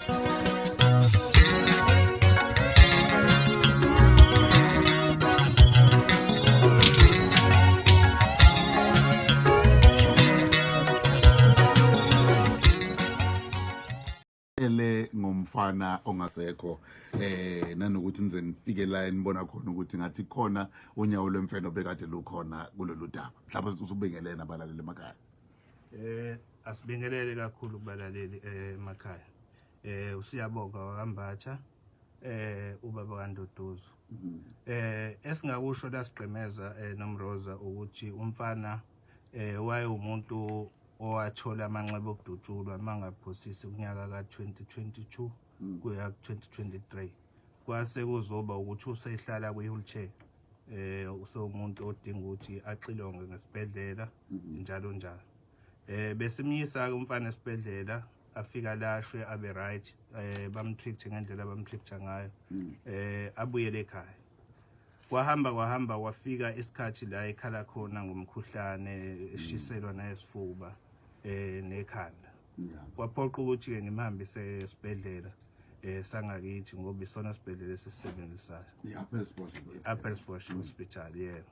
Ele ngomfana ongasekho nanokuthi nize nifike la enibona khona ukuthi ngathi khona unyawo lwemfeno bekade lukhona kulolu daba. Mhlawumbe usubingelele nabalaleli emakhaya. Asibingelele kakhulu kubalaleli emakhaya. Usiyabonga wakaMbatsha, ubaba kaNduduzo. Esingakusho la sigqemeza noMroza ukuthi umfana wayewumuntu owathola amanxeba okudutshulwa mangaphosisi kunyaka ka-2022 kuya ku-2023. Kwase kuzoba ukuthi usehlala kwi-wheelchair, usewumuntu odinga ukuthi axilongwe ngesibhedlela njalo njalo. Besimyisa ke umfana esibhedlela, afika lashwe abe right, bamtreat ngendlela abamtreat ngayo, abuyele ekhaya. Kwahamba kwahamba kwafika isikhathi la ekhala khona ngomkhuhlane, eshiselwa nayesifuba nekhanda. Kwaphoqa ukuthi ke ngimhambise esibhedlela sangakithi ngoba isona sibhedlela esisebenzisayo, i-Appelsbosch. Appelsbosch Hospital, yebo.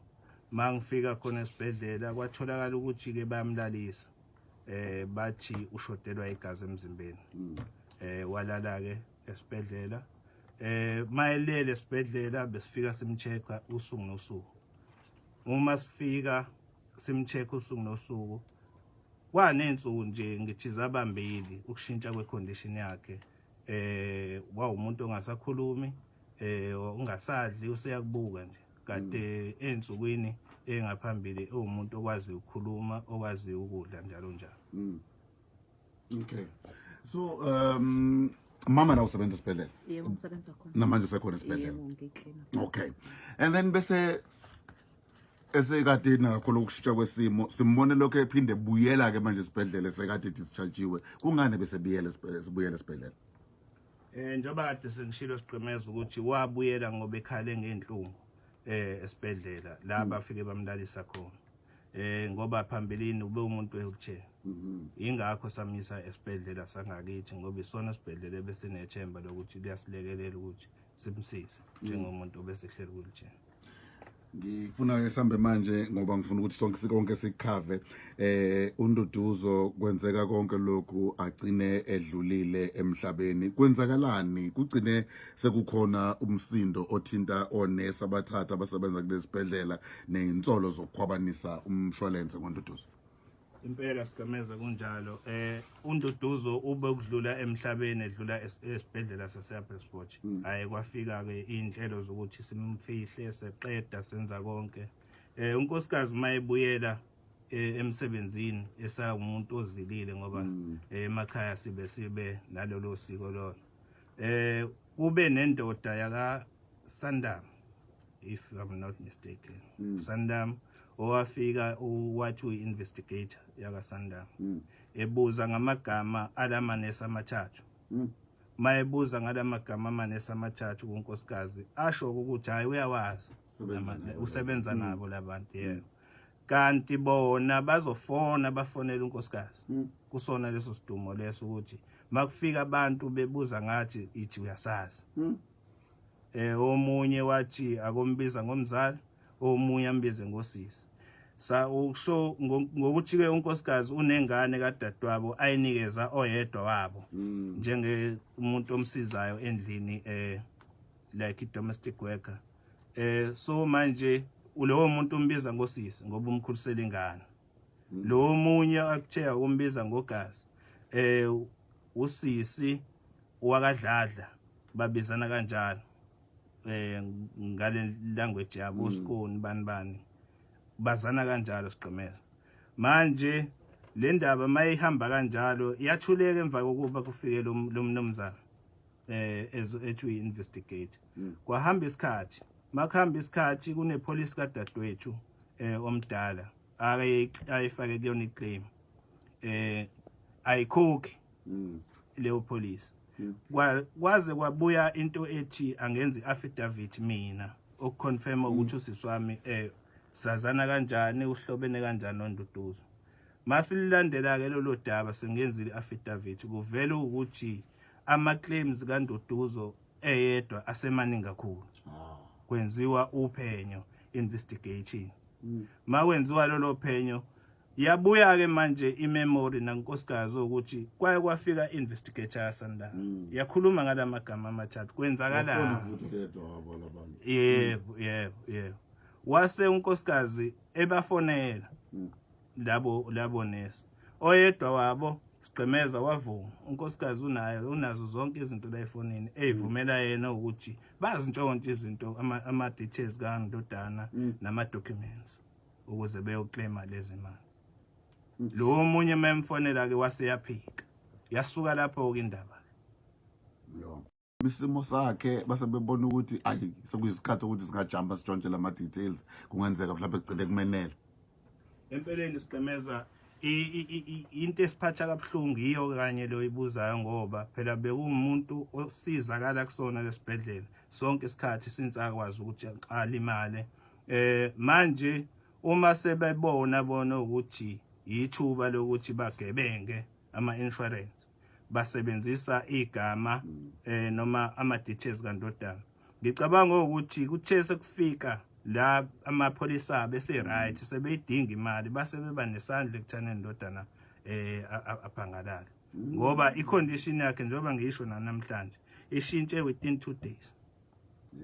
Mangifika khona esibhedlela kwatholakala ukuthi ke bayamlalisa, bathi ushodelwa igazi emzimbeni. Walala ke esibhedlela. Mayelele esibhedlela besifika simchecka usuku nosuku. Uma sifika simcheck usuku nosuku, kwanensuku nje ngithi zabambili ukushintsha kwecondition yakhe. Wawumuntu ongasakhulumi, ungasadli, useyakubuka nje. Kade ensukwini engaphambili uwumuntu okwazi ukukhuluma, okwazi ukudla njalo njalo. Okay, so mama, la usebenza esibhedlela? Yebo, ngisebenza khona. Namanje usekhona esibhedlela? Yebo, ngicleaner. Okay, and then bese esekade nakho lokushintsha kwesimo simbone lokho ephinde buyela ke manje esibhedlela esekade dischargiwe. Kungani bese buyela sibuyela esibhedlela? Njengoba kade sengishilo sigqemeza ukuthi wabuyela ngoba ekhale ngenhlungu esibhedlela la bafike bamlalisa khona. Ngoba phambilini ube umuntu wheelchair. Ingakho samisa esibhedlela sangakithi ngoba isona sibhedlela ebesinethemba lokuthi kuyasilekelela ukuthi simsize njengomuntu obesehleli wheelchair. Ngifuna ke sambe manje ngoba ngifuna ukuthi sonke sikonke sikukhave. UNduduzo, kwenzeka konke lokhu agcine edlulile emhlabeni, kwenzakalani? Kugcine sekukhona umsindo othinta onesi abathathu abasebenza kulesibhedlela nezinsolo zokukhwabanisa umshwalense ngoNduduzo. Impela sigqemeza, kunjalo. UNduduzo ube ukudlula emhlabeni edlula esibhedlela saseAppelsbosch. Hayi, kwafika ke inhlelo zokuthi simfihle, seqeda senza konke. Unkosikazi mayebuyela emsebenzini esawumuntu ozilile ngoba emakhaya sibe nalolo siko lona. Kube nendoda yaka Sanlam, if I'm not mistaken, Sanlam, owafika wathi uyi-investigator yaka Sanlam, ebuza ngamagama alamanesi amathathu. Mayebuza ngalamagama amanesi amathathu kunkosikazi, asho ukuthi hayi, uyawazi, usebenza nabo labantu, yebo. Kanti bona bazofona bafonela unkosikazi kusona leso sidumo leso ukuthi makufika abantu bebuza ngathi ithi uyasazi. Omunye wathi akombiza ngomzali, omunye ambize ngosisi. Sa usho ngokuthi ke unkosikazi unengane kadadewabo ayinikeza oyedwa wabo njenge umuntu omsizayo endlini, like domestic worker. So manje lowo muntu umbiza ngosisi ngoba umkhulisela ingane. Lo munye akuthe umbiza ngogazi, usisi wakadladla, babizana kanjalo ngale language yabo, usikoni bani bani, bazana kanjalo sigqemeza. Manje le ndaba mayihamba kanjalo iyathuleka emva kokuba kufike lo mnumzana ethi uyi-investigate. Kwahamba isikhathi, makuhamba isikhathi kunepolisi kadadewethu omdala ake ayifake kuyona iclaim, ayikhokhi leyo policy. Kwaze kwabuya into ethi angenza i-affidavit mina okuconfirm ukuthi usisi wami sazana kanjani, uhlobene kanjani noNduduzo. Masilandela ke lolo daba, sengenzile i-affidavit, kuvela ukuthi Ama claims kaNduduzo eyedwa asemaningi kakhulu. Kwenziwa uphenyo, investigation. Makwenziwa lolo phenyo, yabuya ke manje imemory nankosikazi ukuthi kwaye kwafika investigator yaSanlam, yakhuluma ngalamagama amathathu, kwenzakala. Futhi yedwa wabo labantu. Yebo, wase unkosikazi ebafonela labo nesi. Oyedwa wabo, sigqemeza, wavuma. Unkosikazi unayo, unazo zonke izinto la efonini eyivumela yena ukuthi bazintshontshe izinto, ama details kaNdodana nama documents ukuze beyoclaima lezi mali. Lo omunye memfonela ke waseyaphika. Yasuka lapho ke indaba. Yo. Isimo sakhe base bebona ukuthi ayi, sekuyisikhathi ukuthi singajumpa sitshontshe lama details, kungenzeka mhlawumbe kugcine kumenele. Empeleni, sigqemeza, into esiphatha kabuhlungu iyo kanye lo ibuzayo, ngoba phela bekuwumuntu osizakala kusona lesibhedlela sonke isikhathi since akwazi ukuthi alimale. Manje uma sebebona bona ukuthi ithuba lokuthi bagebenge ama insurance, basebenzisa igama noma ama details kaNdodana. Ngicabanga ukuthi kuthe sekufika la amapholisa bese right, sebeyidinga imali, base beba nesandla ekuthaneni indodana aphangalala, ngoba icondition yakhe, njengoba ngisho namhlanje, ishintshe within 2 days.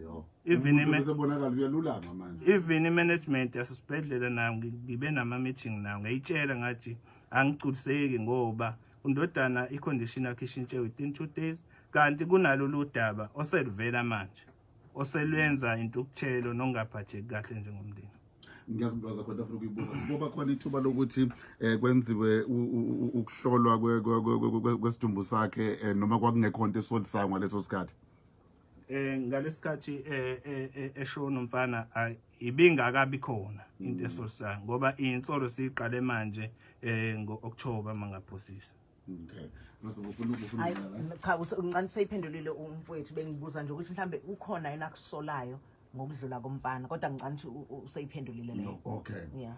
Yo. Even Umuntu besebonakala uyalulama manje. Even i-management yasesibhedlela nayo, ngibe nama-meeting nayo, ngayitshela ngathi angigculiseki ngoba undodana i-condition yakhe ishintshe within 2 days, kanti kunalolu daba oseluvela manje oselwenza intukuthelo nokungaphatheki kahle njengomndeni. Ngiyazibuza khona, afuna ukuyibuza kuba khona ithuba lokuthi kwenziwe ukuhlolwa kwesidumbu sakhe, noma kwakungekho nto esolisayo ngaleso sikhathi? Ngalesikhathi eshona umfana, ibingakabi khona into esolisayo, ngoba insolo siyiqale manje ngo-October, mangaphosisa. Okay, bese ufuna Hayi. ukudlala? Cha, uncane useyiphendulile umfowethu. Bengibuza nje ukuthi mhlambe ukhona yena akusolayo ngokudlula komfana, kodwa ngicane ukuthi useyiphendulile leyo. Okay. Yeah.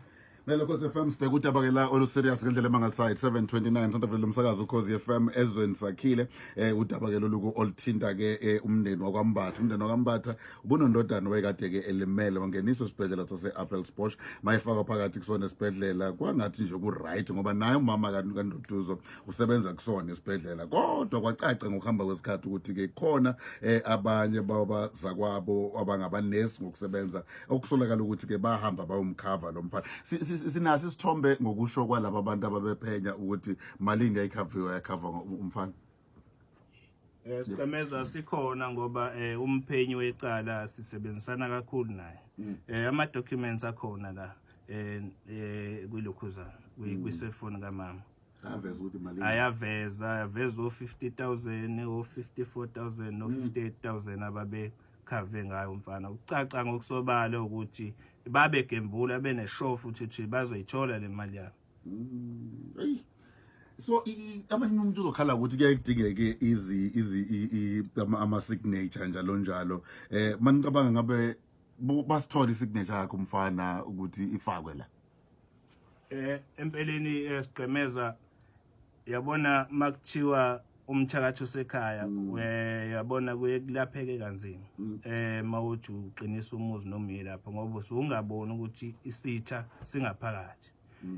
Lelo Khosi FM, sibheka udaba ke la olu serious ngendlela emangalisayo. 7:29 Santa lomsakazo Ukhozi FM ezweni sakhile. Udaba ke lolu oluthinta ke umndeni wakwaMbatha. Umndeni wakwaMbatha ubunondodana wayekade ke elimele, wangeniswa esibhedlela sase Appelsbosch. Mayifakwa phakathi kusona esibhedlela, kwangathi nje ku right, ngoba naye umama kaNduduzo usebenza kusona esibhedlela. Kodwa kwacaca ngokuhamba kwesikhathi ukuthi ke khona abanye babazakwabo abangabanesi ngokusebenza okusolakala ukuthi ke bahamba bayomkhava lo mfana. Sinaso isithombe ngokusho kwalaba bantu ababephenya ukuthi malini yayikhaviwe, yakhava umfana. Sicemeza, sikhona ngoba umphenyi wecala sisebenzisana kakhulu naye. Ama documents akhona la kwilokhuzana kwi cellphone kamama. Aveza ukuthi malini? Ayaveza, ayaveza o 50,000, o 54,000 no 58,000 ababe khave ngayo umfana. Ucaca ngokusobala ukuthi babe gembula beneshow futhi ukuthi bazoyithola le mali yabo. Eyi. So abanye umuntu uzokhala ukuthi kuyaye kudingeke izi izi ama signature njalo njalo. Manicabanga ngabe basithola isignature yakhe umfana ukuthi ifakwe la? Empeleni, sigqemeza, yabona makuthiwa umthakathi osekhaya, yabona kuye kulapheke kanzima mawuthi uqinisa umuzi noma uye lapho, ngoba usungaboni ukuthi isitha singaphakathi.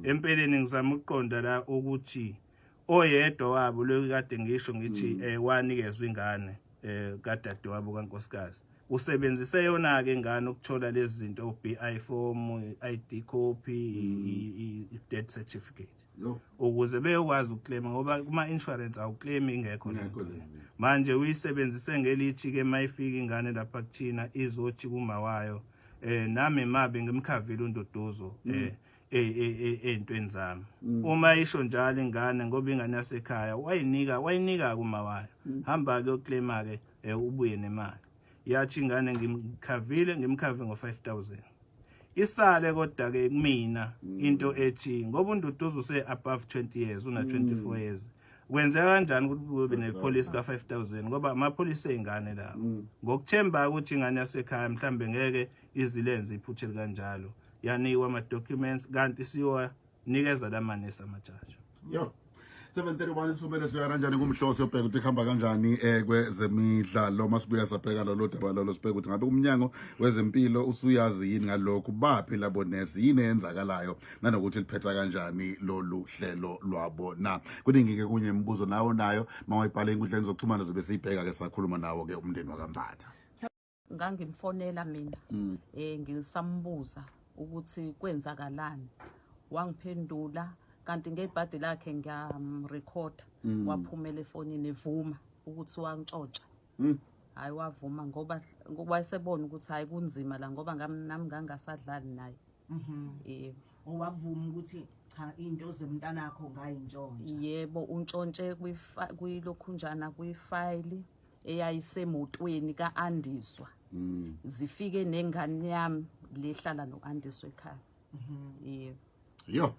Empeleni ngizama ukuqonda la ukuthi oyedwa wabo lo kade ngisho ngithi wanikezwa ingane kadade wabo kankosikazi, usebenzise yona ke ingane ukuthola lezi zinto, BI form, ID copy, i death certificate, Yo. ukuze beyokwazi ukuclaima, ngoba kuma insurance awuclaim ingekho Ingekho lento. lezi zinto. Manje uyisebenzise ngelithi ke mayifika ingane lapha kuthina izothi kuma wayo, nami mabe ngimkhavile uNduduzo ey'ntweni zami. Uma isho njalo ingane, ngoba ingane yasekhaya, wayinika wayinika kuma wayo, hamba ke uclaima ke, ubuye nemali. Yathi ingane ngimkhavile, ngimkhave ngo5000 isale. Kodwa ke kumina into ethi ngoba uNduduzo use above 20 years, una 24 years, kwenzeka kanjani ukuthi kube nepolicy ka5000, ngoba amapolisi eyingane lawo? Ngokuthemba ukuthi ingane yasekhaya mhlambe ngeke izilenze iphuthe kanjalo, yanikwa ama documents, kanti siwa nikeza lamanesi amajaji. Yo. 7:31 isifumene siya kanjani kumhloso yobheka ukuthi kuhamba kanjani kwezemidlalo. Masibuya sabheka lolo daba lolo, sibheka ukuthi ngabe umnyango wezempilo usuyazi yini ngalokhu, baphi labo nesi, yini eyenzakalayo, nanokuthi liphetha kanjani lolu hlelo lwabo na. Kuningi ke kunye imibuzo nawo nayo mawayibhala enkundleni zokuxhumana, zobe siyibheka ke, sakhuluma nawo ke umndeni wakaMbatha. Ngangimfonela mina ngisambuza ukuthi kwenzakalani, wangiphendula kanti ngebhadi lakhe ngiyamrekhoda. Waphumela efonini evuma ukuthi wantshontsha. Hayi, wavuma ngoba wayesebona ukuthi hayi, kunzima la, ngoba nami ngangasadlali naye. Yebo. Owavuma ukuthi cha, into zemntanakho ngayintshontsha? Yebo, untshontshe kwilokhunjana, kwifayili eyayisemotweni ka-Andiswa. Zifike nengane yami lehlala no-Andiswa ekhaya. Yebo. Yo.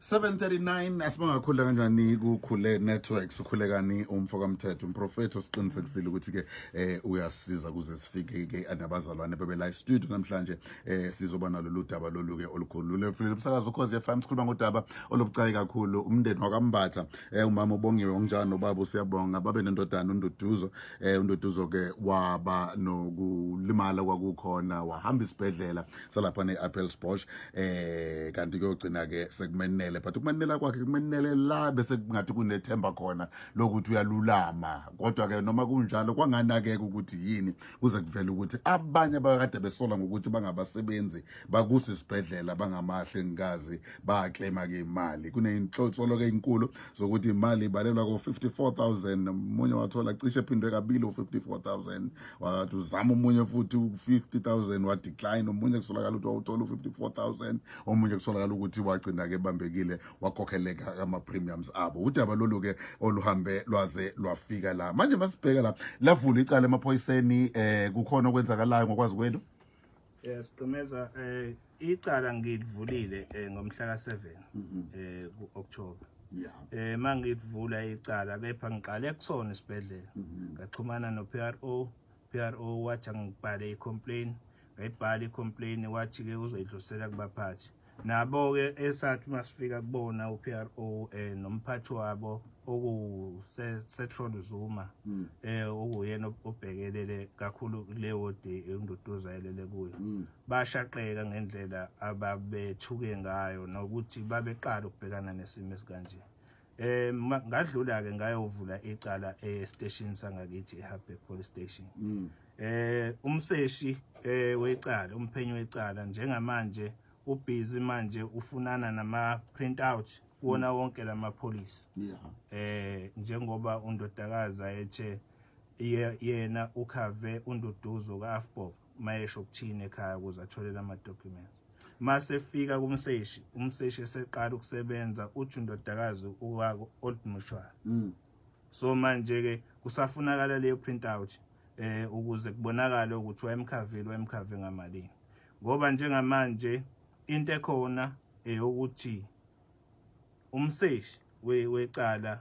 7:39, asibonga kakhulu kanjani kukhule networks, ukhulekani umfo kaMthetho, umprofeti osiqinisekisile ukuthi ke uyasiza kuze sifike ke nabazalwane bebe la studio namhlanje. Sizoba nalolu daba lolu ke olukhulu le umsakazo Ukhozi FM. Sikhuluma ngodaba olubucayi kakhulu, umndeni wakaMbatha, umama uBongiwe onjani nobaba uSiyabonga, babe nendodana uNduduzo. UNduduzo ke waba nokulimala kwakukhona, wahamba isibhedlela salapha ne-Appelsbosch, kanti kuyogcina ke sekumenele, but ukumenela kwakhe kumenele la bese kungathi kunethemba khona lokuthi uyalulama. Kodwa ke noma kunjalo, kwanganakeka ukuthi yini kuze kuvele ukuthi abanye abakade besola ngokuthi bangabasebenzi bakuso isibhedlela, bangamahlengikazi, baclaima ke imali. Kuneyinhlonsolo ke inkulu zokuthi imali ibalelwa ko-54,000. Omunye wathola cishe ephindwe kabili u-54,000, wathi uzama omunye futhi u-50,000, wadecline. Omunye kusolakala ukuthi wawuthola u-54,000, omunye kusolakala ukuthi wagcina ke ebambekile, wakhokheleka ama-premiums abo. Udaba lolu ke oluhambe lwaze lwafika la manje. Masibheka la, lavula icala emaphoyiseni, kukhona okwenzakalayo ngokwazi kwenu? Yes, Gqumeza, icala ngilivulile ngomhla ka7 ku-October. Mangivula icala, kepha ngiqale kusona isibhedlela. Ngaxhumana no PRO, PRO wathi angibhale i-complaint, ngayibhala i-complaint, wathi ke uzoyidlulisela kubaphathi. Nabo ke esathi masifika kubona uPRO nomphathi wabo oku Setron Zuma, okuyena obhekelele kakhulu kule wodi uNduduzo ayelele kuyo, bashaqeka ngendlela ababethuke ngayo nokuthi babeqala ukubhekana nesimo esikanje. Ngadlula ke ngayovula icala e-station sangakithi, eHartbeespoort Police Station. Umseshi wecala, umphenyi wecala njengamanje ubusy manje ufunana nama printout kuwona wonke lamapholisi. Njengoba undodakazi ayethe yena ukhave uNduduzo kaAfbob mayesho ukuthini ekhaya ukuze athole lama documents. Mase fika kumseshi, umseshi eseqala ukusebenza, uthi undodakazi uwako Old Mutual. So manje ke kusafunakala leyo printout ukuze kubonakale ukuthi wayemkhavile, wayemkhave ngamalini, ngoba njengamanje into ekhona eyokuthi umseshi wecala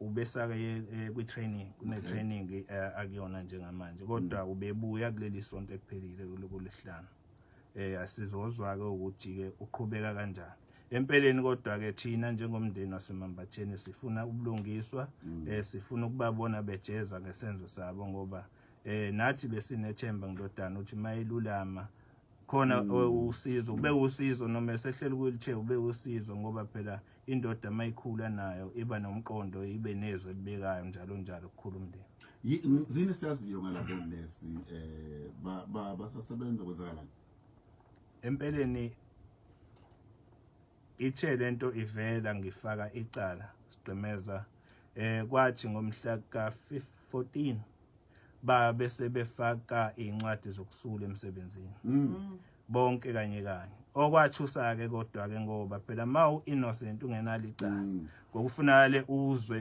ubesake kwi training, kune training akuyona njengamanje, kodwa ubebuya kuleli sonto ekuphelile kulesihlanu. Asizozwa ke ukuthi ke uqhubeka kanjani empeleni, kodwa ke thina njengomndeni waseMambatheni sifuna ubulungiswa, sifuna ukubabona bejeza ngesenzo sabo, ngoba nathi besinethemba ngidodana ukuthi mayilulama khona usizo, ube usizo noma esehleli ku-wheelchair, ube usizo, ngoba phela indoda mayikhula nayo iba nomqondo, ibe nezwe elibekayo, njalo njalo, kukhula umndeni. Zini siyaziyo ngalabo nesi, basasebenza, kwenzakalani? Empeleni ithe lento ivela ngifaka icala, sigqemeza, kwathi ngomhla ka-14 babe sebefaka incwadi zokusula emsebenzini bonke kanye kanye, okwathusa ke kodwa ke ngoba phela mawu innocent, ungenalo icala, ngokufunakale uzwe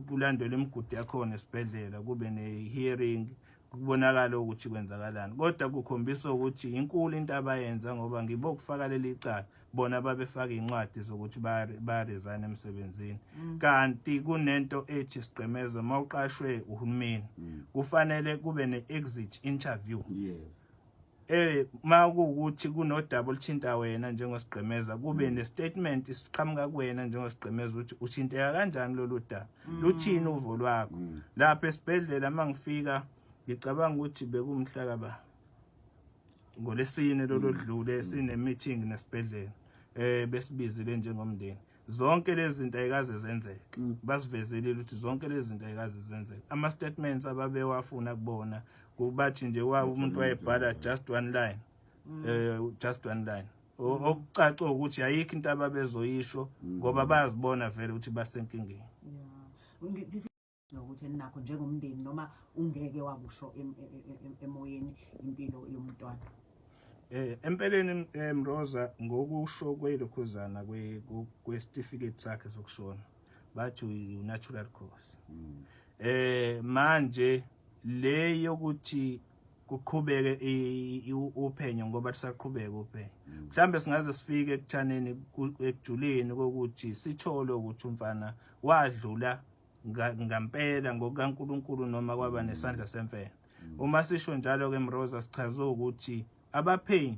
kulandelwe imigudu yakhona esibhedlela, kube ne-hearing, kubonakala ukuthi kwenzakalani. Kodwa kukhombisa ukuthi inkulu into abayenza, ngoba ngibokufaka leli cala bona babefaka incwadi zokuthi bayaresign emsebenzini, kanti kunento ethi, sigqemeza, mawuqashwe uhulumeni kufanele kube ne-exit interview. Makuwukuthi kunodaba oluthinta wena njengosigqemeza, kube nestatement isiqhamuka kuwena njengosigqemeza ukuthi uthinteka kanjani lolu daba, luthini uvo lwakho. Lapha esibhedlela mangifika, ngicabanga ukuthi bekumhla kaba ngolesine lolu dlule, sine meeting nesibhedlela besibizile njengomndeni. Zonke lezi zinto ayikaze zenzeke, basivezelile ukuthi zonke lezi zinto ayikaze zenzeke. Ama statements ababewafuna kubona, kubathi nje wa umuntu wayebhala just one line, just one line. Okucaca ukuthi ayikho into ababezoyisho ngoba bayazibona vele ukuthi basenkingeni. Yeah. Nokuthi eninakho njengomndeni noma ungeke wakusho emoyeni, impilo yomntwana. Empeleni, Mroza, ngokusho kwelokhuzana kwe certificate sakhe sokushona, bathi u natural cause. Manje le yokuthi kuqhubeke uphenyo, ngoba kusaqhubeka uphenyo, mhlambe singaze sifike ekuthaneni ekujuleni kokuthi sithole ukuthi umfana wadlula ngampela ngokukaNkuluNkulu noma kwaba nesandla semfene. Uma sisho njalo ke, Mroza, sichaze ukuthi abaphenyi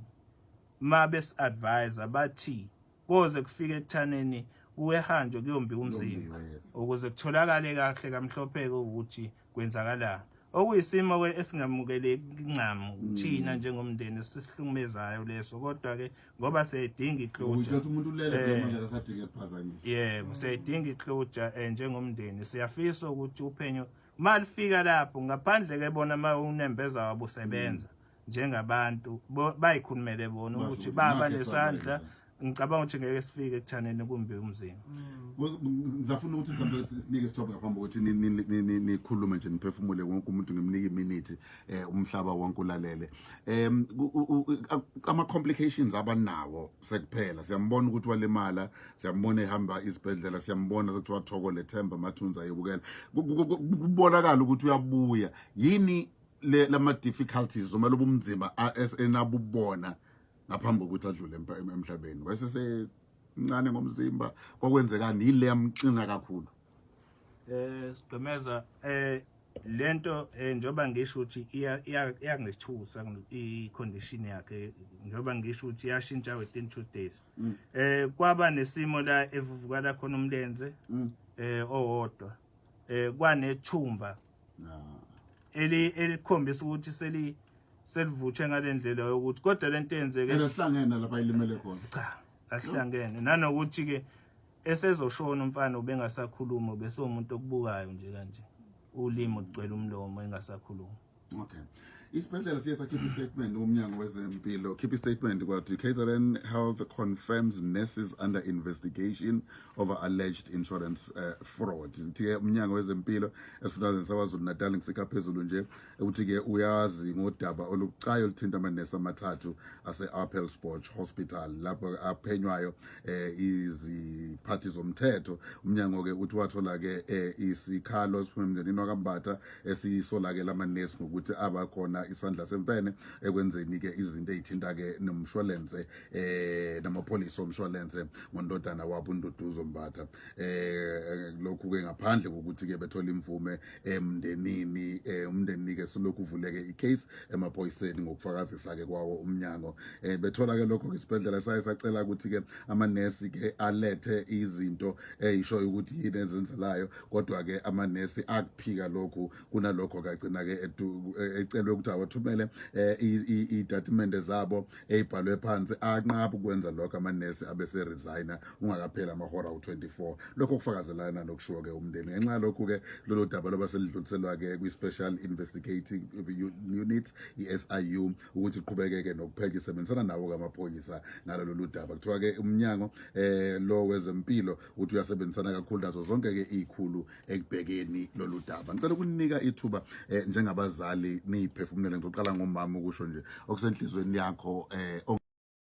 ma besi-advise bathi koze kufike ekuthaneni kuwehanjwe kuyombiwa umzimba Kuyombiwa, yes. ukuze kutholakale kahle kamhlopheke ukuthi kwenzakalani, okuyisimo ke esingamukeleki ncam thina njengomndeni, sisihlukumezayo leso, kodwa ke ngoba siyayidinga i-closure. Ukuthi umuntu ulele phela manje, akasadinge ukuphazanyiswa. Yebo, siyayidinga i-closure njengomndeni. Siyafisa ukuthi uphenyo malifika lapho, ngaphandle ke bona ma unembeza wabo usebenza njengabantu, bayikhulumele bona Basho ukuthi ukuthi baba nakho nesandla. esakwenza. Ngicabanga ukuthi ngeke sifike ekuthaneni kumbi umzimba. Ngizafuna ukuthi mhlawumbe sinike isithombe ngaphambi kokuthi nikhulume nje, niphefumule wonke umuntu, ngimnike iminute, umhlaba wonke ulalele. Ama complications abanawo sekuphela, siyambona ukuthi walimala, siyambona ehamba isibhedlela, siyambona sekuthiwa thoko lethemba amathunzi ayebukela. Kubonakala ukuthi uyabuya. Yini le lama difficulties noma lobumzima enabubona ngaphambi kokuthi adlule emhlabeni? Wayesese mncane ngomzimba, kwakwenzekani? Yini le yamxina kakhulu? Sigqemeza, lento njoba ngisho ukuthi iyangithusa i condition yakhe, njoba ngisho ukuthi iyashintsha within 2 days. Kwaba nesimo la evuvukala khona umlenze owodwa, kwanethumba elikhombisa ukuthi selivuthwe ngalendlela yokuthi, kodwa lento yenzeke Elahlangene lapha ilimele khona? Cha, ahlangene nanokuthi ke esezoshona umfana ubengasakhuluma, bese umuntu okubukayo nje kanje, ulimi lugcwele umlomo, engasakhuluma. Okay. Isibhedlela siye sakhipha istatement, umnyango wezempilo khipha istatement, kwathi KZN Health confirms nurses under investigation over alleged insurance fraud. Ithi-ke umnyango wezempilo esifundazweni saKwaZulu Natal, ngisika phezulu nje, ukuthi-ke uyazi ngodaba olubucayi oluthinta amanesi amathathu ase-Appelsbosch Hospital lapho aphenywayo iziphathi zomthetho. Umnyango-ke uthi wathola-ke isikhalo esiphuma emndenini wakaMbatha esisola-ke lamanesi ngokuthi abakhona isandla semfene ekwenzeni-ke izinto ey'thinta-ke nomshwalense namapholisi omshwalense ngondodana wabo uNduduzo Mbatha. Lokhu-ke ngaphandle kokuthi-ke bethola imvume emndenini. Umndeni-ke selokhu uvuleke icase emaphoyiseni ngokufakazisa-ke kwawo umnyango. Bethola-ke lokho-ke, isibhedlela saye sacela ukuthi-ke amanesi-ke alethe izinto eyishoyo ukuthi yini ezenzelayo, kodwa-ke amanesi akuphika lokhu. Kunalokho kagcina-ke ecelwe ukuthi awathumele iy'tatimende zabo ey'bhalwe phansi, anqaba ukwenza lokho amanesi, abese-resigna ungakapheli amahora awu-24. Lokho kufakazelana nokushiwo-ke umndeni. Ngenxa yalokhu-ke lolu daba loba selidluliselwa-ke kwi-Special Investigating Unit, i-SIU, ukuthi iqhubekeke nokuphenya isebenzisana nawo-ke amaphoyisa ngalo lolu daba. Kuthiwa-ke umnyango lo wezempilo uthi uyasebenzisana kakhulu nazo zonke-ke iy'khulu ekubhekeni lolu daba. Ngicela ukunika ithuba njengabazali niyiphefumulele. Ngizoqala ngomama ukusho nje okusenhlizweni yakho.